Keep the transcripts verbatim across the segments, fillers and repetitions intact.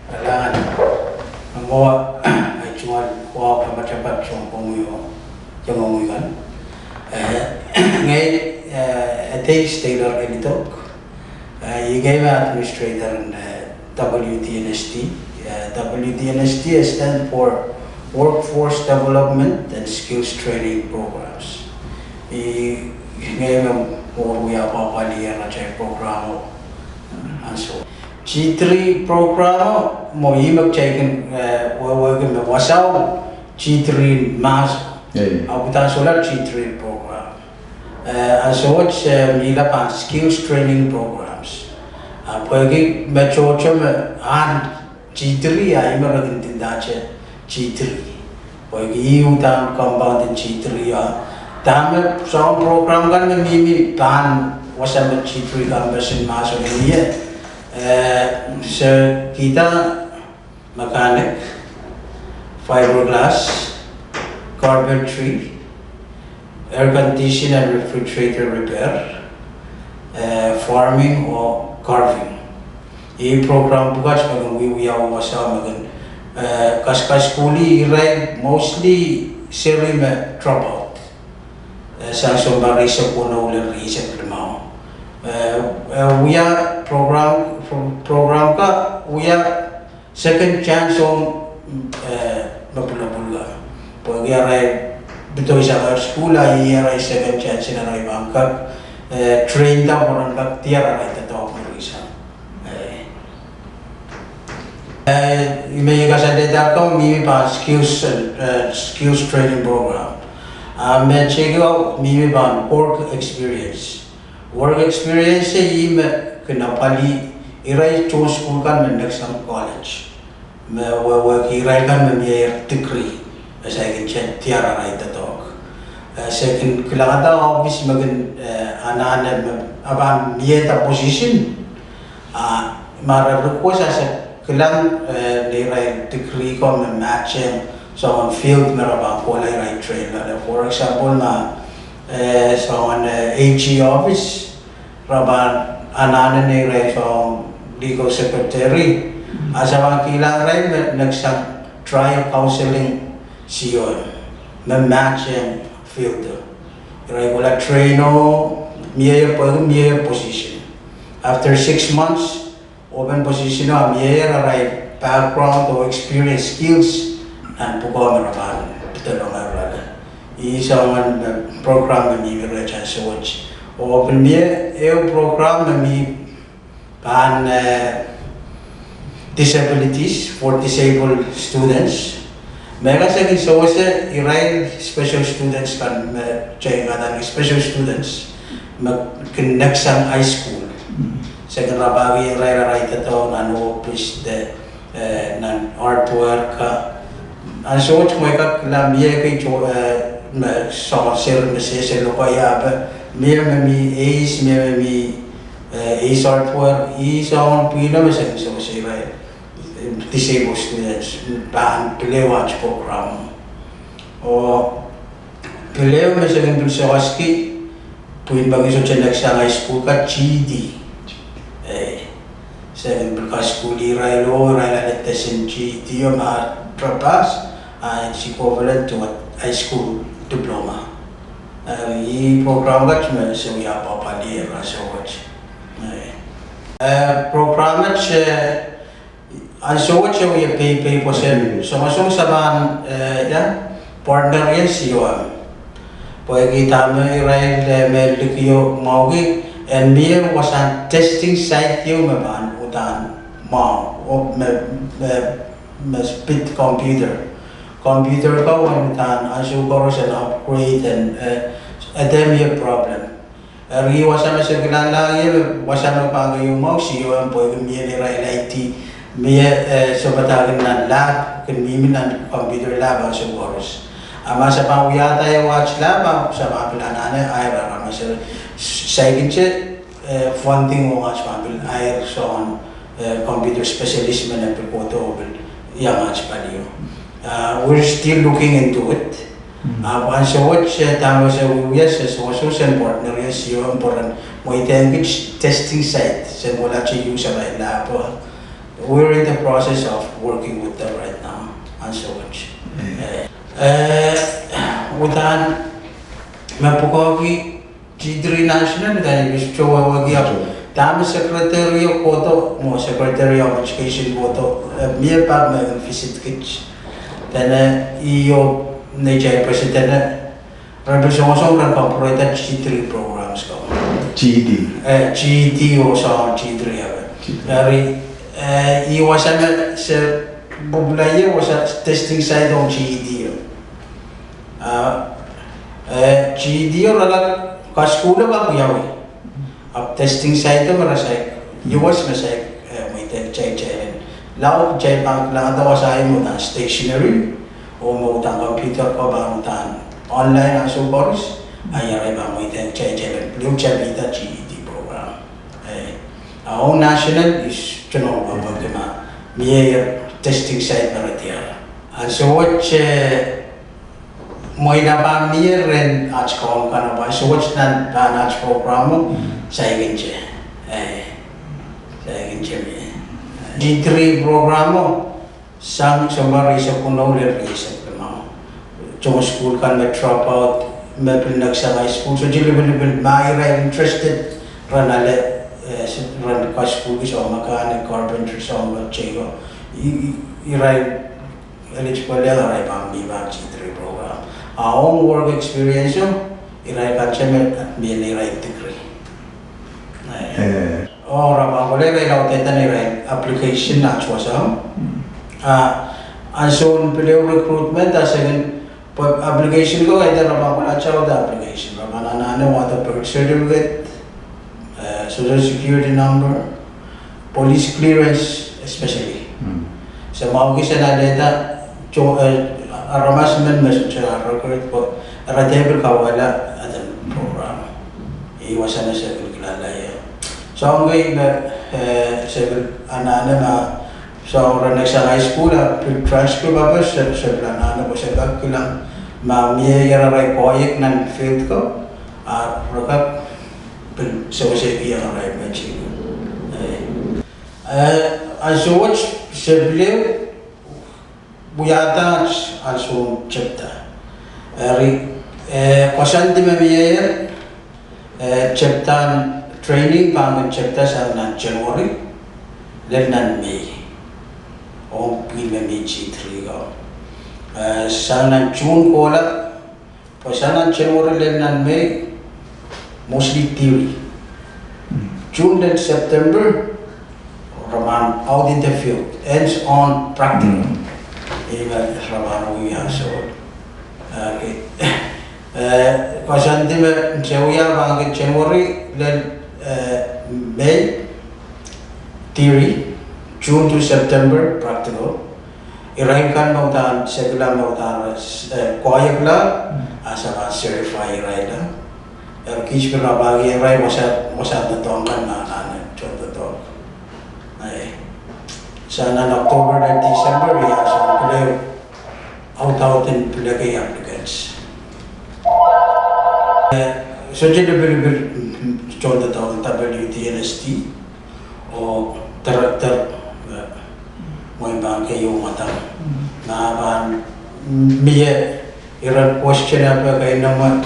Kalahngan, mwo, eh, tungoal wahu kapatapat sounpwong ieu, tungoal mwo kan. Eh, ngehi, eh, Atheist Taylor Elitok. Eh, I kei me administrator en, eh, W D N S T. Eh, W D N S T stand for Workforce Development and Skills Training Programs. I, ngehi me mwo wia pahpa lier atail program o. Ansou G three program, mwo ih me kitail kin, eh, wehwehki me wasao G three mahs. Eh. Ahpw uhdahn solahr G three program. Eh, ansou wet, eh, mihla pahn skills training programs. Ah, pwehki me tohto me ahn G three, ah, ih me re kin ndahte G three. Pwehki ih uhdahn compound en G three, ah. Dahme soangen program kan me mihmi pahn wasa me G three campus en mahs o mie. Eh, se kihda mechanic, fiberglass, carpentry, air condition and refrigerator repair, eh, farming or carving. Ih program pwukat me kin wiewia wasa me kin, eh, kas, kas skul irail mostly seri me drop out. Eh, sang sounpar eisek weneu lel eisek limau. Eh, eh, wia program, pro-, program ka wia second chance ong, eh, me pwulopwul ka. Pwehki arail pidoi sang skul, ah, ih arail second chance en arail pahn kak, eh, trainda pwe ren kak diar arail doadoahk me re sang. Eh, eh, ih me I kasalehdahng me mihmi pahn skills, eh, skills training program. Ah, me teki mihmi pahn work experience. Work experience ih me kin apwalih irail tohn skul kan me neksang college. Me wehwehki irail kan me mie degree, me saikinte diar arail doadoahk. Eh, se kin kilangada office me kin, eh, anahne me pahn miehda position. Ah, ma re request ah se kilang, eh, neirail degree ko me matching soangen field me re pahn kohla irail train loale. For example, ma, eh, soangen, eh, A G office, re pahn anahne neirail soangen legal secretary, ah se pahn kilang irail me neksang trial counseling, C O M, me matching field. Irail kohla train o, mie, pwehki mie position. After six months, open position o, mie arail background o experience, skills, nan pwukoa me re pahn pedolong loale. Ih soangen, eh, program me mihmi rehtail ansou wet. Oh pil mie ehu program me mihmi pahn, eh, disabilities, for disabled students. Me kak se kin sewese irail special students kan, me kitail kadaneki special students, me kin neksang high school. Se kin rapahki irail arail doadoahk nan office de, eh, nan hardware ka. Ansou wet me kak kilang mie ekei to, eh, me soangen seri me sehse lokaia, ahpw mie me mi eis, mie me mi, eh, eis hardware, ih soangen pwihno me se kin sewese irail, eh, disabled students, pahn pil ehu aht program. Oh pil ehu me se kin pil seweseki pwihn me kin sohte neksang high school ka G E D. Eh, se kin pil kasukuhlih irail oh irail ale test en G E D oh ma re pass, ah, it's equivalent to a high school diploma. Eh, ih program kat me se wia pahpa lier ansou wet. Eh, eh, program kat, eh, ansou wet se wia pei, pei pwoson, songosong se pahn, eh, ia, partner ien C O M. Pwehki dahme irail, eh, me likio mwahuki, en mie wasahn testing site ieu me pahn uhdahn mwahu, oh me, me, me pid computer. Computer ko uwen uhdahn ansou koaros en upgrade en, eh, ede mie problem. Eri wasa me se kilang ie, wasa me pahn keieu mwahu C O M pwehki mie neirail I T, mie, eh, sounpadahk nan lab, kin mihmi nan computer lab ansou koaros. Ah ma se pahn wiahda ie waht lab, ah se pahn pil anahne hire aramas, saikinte, eh, funding ong aht pahn pil hire soangen, eh, computer specialist me nen pil kohdo pil iang aht palio. Uh, we're still looking into it. Ah ansou wet, eh, dahme se wiewia, se songosong sen partner ien C O M pwe ren mweidehng kiht testing site, sen kohla te use arail lab. We're in the process of working with them right now, and so much. Eh, eh, uhdahn me pwukoahki G three National, uhdahn I pil sohte wehwehki ahpw dahme Secretary kohdo, mwo Secretary of Education kohdo, eh, mie pak me visit kit. Then, eh, I o, neitail President, eh, re pil songosong re kapwurehda G three programs ko. G E D. Eh, G E D oh soangen G three ape. G three. Eri, eh, ih wasa me se pwupwula ie wasa testing site ong G E D o. Ah, eh, G E D o re kak, kasukuhlo kak wiawi. Ahpw testing site me re saik, U S me saik, eh, mweidohng kitail, kitail en. Lao kitail pahn kilangada wasa me uhdahn stationery, oh me uhdahn computer ko pahn uhdahn online ansou koaros, a ih arail pahn mweidohng kitail, kitail en. Pil kitail pid G E D program. Eh, a ong National I sohte wehwehki ma mie testing site me re diar. Ansou wet, eh, mwein a pahn mie rehn aht kaun kan, ahpw ansou wet nan pahn aht program o, saikinte. Eh, saikinte mie. G three program o, sang sounpar rieisek weneu lel rieisek limau. Tohn sukuhl kan me drop out, me pil next sang high school, sohte lipilipil, ma irail interested, ren ale, eh, ren kasukuhlki soangen mechanic, carpenter, soangen mechanic. I, i, irail eligible, irail pahn mih pahn G three program. A ong work experience o, irail kan te me, mie irail degree. Eh. Oh, re pahn kohla irail lauded nan irail application nan aht wasa. Ah, ansoun pil ehu recruitment, a second, pwe application ko, either re pahn kohla tauda application, re pahn anahne wahdo birth certificate, eh, social security number, police clearance, especially. Se mwahuki se en alehda, eh, aramas men me sohte ar record ko, re dehr pil kawehla aht en program. Ih wasa me se pil kilangala ie. Soahng kei me, eh, se pil anahne ma, soahng ren next sang high school, a pil transcript ape se, se pil anahne pwe se kak kilang ma mie irail koahiek nan field ko, a re kak pil sewesei kihong irail me ching. Eh, eh, ansou wet se pil wiahda aht ansoun chapter. Eri, eh, koasoandi me mie, eh, chapter en training pahn kin chapter sang nan January lel nan May. Ong pil me mih G three ko. Eh, sang nan June kohla, pwe sang nan January lel nan May, mostly theory. June lel September, re pahn out in the field, hands on practical. Ih me re pahn wia soh. Okay. Eh, koasoandi me se wia pahn kin January lel, eh, May, theory, June to September, practical. Irail kan me uhdahn, se kilang me uhdahn, eh, koahiekla, a se pahn certify irail. Eri kiht pil rapahki irail wasa, wasa doadoahk kan nan, nan, tohndoadoahk. Eh, sang nan October lel December, ia, sang pil ehu audaud en pil ekei applicants. Eh, sohte lipilipil, mm, tohndoadoahk W D N S T, oh director, eh, mwein pahn keieu mwadang. Ma pahn mie iren question ape keinemwe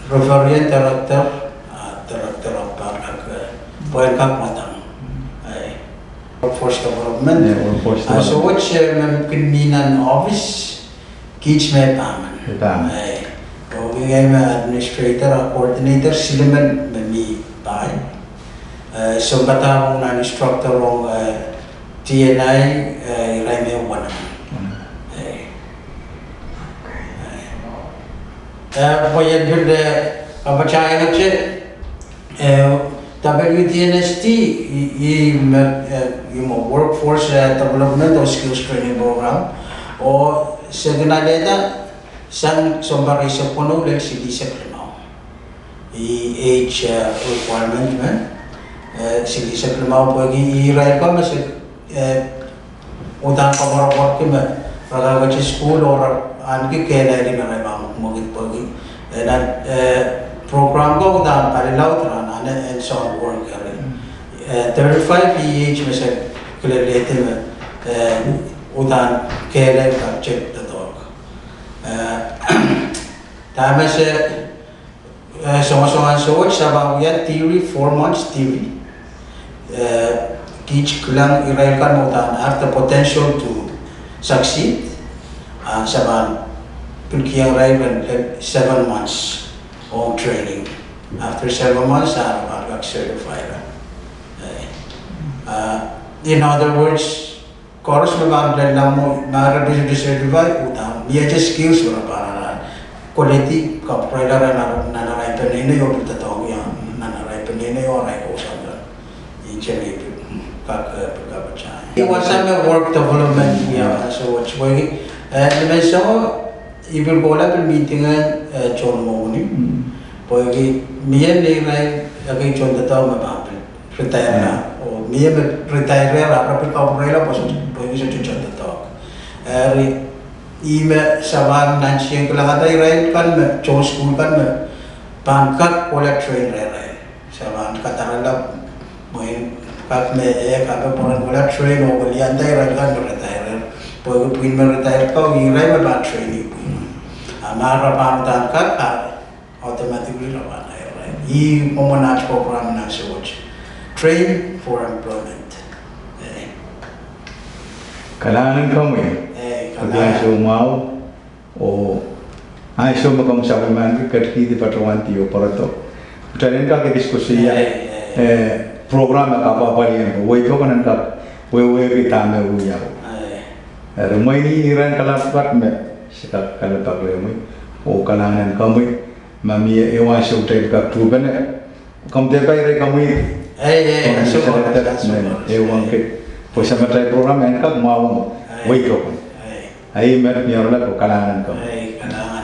referien director, a director pahn kak, eh, pwehn kak mwadang. Eh, workforce development. Ansou wet se me kin mih nan office, kiht me pahmen. Eh, oh ngehi me administrator, a coordinator, silimen me mih pai. Eh, sounpadahk nan instructor ong, eh, T N I, eh, irail me wanaman. Eh. Eh, pwe ien pil, eh, kapatahieng ahte, eh, W D N S T, ih, ih me, eh, ih me workforce, eh, development oh skills training program. Oh se kin alehda sang sounpar rieisek weneu lel silihsek limau. Ih age, eh, requirement me, eh, silihsek limau pwehki irail ko me se, eh, uhdahn koapworopworki me re kak wet sukuhl oh re ahneki kehlail me re pahn mwekid pwehki. Eh, nan, eh, program ko uhdahn palilaud re anahne hands on work eri. Eh, thirty-five ih age me se Kilelehdi me, eh, udahn kehlail kak check doadoahk. Eh, dahme se, eh, songosong ansou wet, se pahn wia theory, four months theory. Eh, kiht kilang irail kan me udahn have the potential to succeed. Ah, se pahn pil kihong irail ren, eh, seven months ong training. After seven months, ah, pahn kak certified. Eh, ah, in other words, koaros me pahn lella mwo, ma re pil certify, udahn mie skills me re pahn koledi, kapwurehla nan arail peneinei oh pil doadoahngki nan arail peneinei oh arail kousoan kan. Insen ipil kak, eh, pil kapatahieng. Iei wasa me work development, yeah, so what's working. Eh, ni me soh, ipil kohla pil meeting en, eh, John Moni. Pwehki mie neirail ekei tohndoadoahk me pahn pil retire. Oh, mie me retire, ara pil kapwurehla pwe sohte, pwehki sohte tohndoadoahk. Eri, ih me se pahn nantihong kilangada irail kan me, tohn sukuhl kan me, pahn kak kohla train rehrail. Se pahn kadarala mwein kak me e kape pwuren kohla train oh welianda irail kan me retire. Pwehki pwihn me retire ko, irail me pahn train ih pwihn. A ma re pahn udahn kak, a automatically re pahn hire. Ih mwomwen aht program nan Sohte. Train for employment. Eh. Kalahngan en komwi. Eh, kalahngan. Ansou mwahu. Oh, ansou me komw sapwellimaniki, ketikihdi patohwan di oh pwarado. Kitail en kak ekis koasoia, eh, program me kapwapwalih en, wehi pokon en kak wehwehki dahme wiawi. Eri mwein ih iren kalapw pwukat me se kak kalapw rehmwi, oh kalahngan en komwi, ma mie ehu ansou kitail kak tuhpene, komw dehr kairei komwi. Ei, ei, ansou mwahu, ansou mwahu. Ehu ong kitail, pwe samatail program en kak mwahu, wehi pokon. Ei, met mie oaralap oh kalahngan en komwi. Ei, kalahngan.